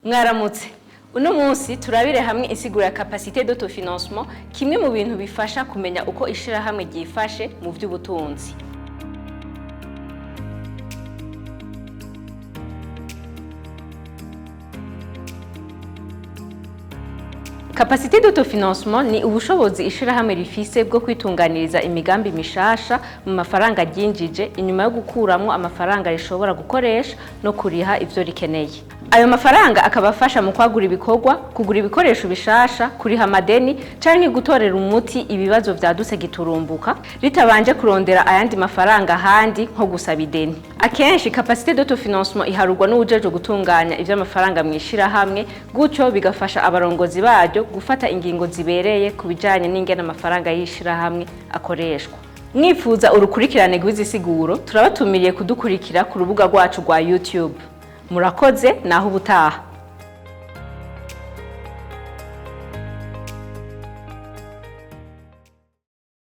Mwaramutse. Uno munsi turabire hamwe insiguro ya capacité d'autofinancement, kimwe mu bintu bifasha kumenya uko ishirahamwe ryifashe mu vy'ubutunzi. Capacité d'autofinancement ni ubushobozi ishirahamwe rifise bwo kwitunganiriza imigambi mishasha mu mafaranga ryinjije inyuma yo gukuramwo amafaranga rishobora gukoresha no kuriha ivyo rikeneye. Ayo mafaranga akaba afasha mu kwagura ibikorwa, kugura ibikoresho bishasha, kuriha amadeni canke gutorera umuti ibibazo vyadutse giturumbuka, ritabanje kurondera ayandi mafaranga ahandi nko gusaba ideni. Akenshi capacité d'autofinancement iharurwa n'uwujejwe gutunganya ivy'amafaranga mw'ishirahamwe, gutyo bigafasha abarongozi baryo gufata ingingo zibereye ku bijanye n'ingene amafaranga y'ishirahamwe akoreshwa. Mwifuza urukurikirane rw'izi siguro, turabatumiriye kudukurikira ku rubuga rwacu rwa YouTube. Murakoze, naho ubutaha.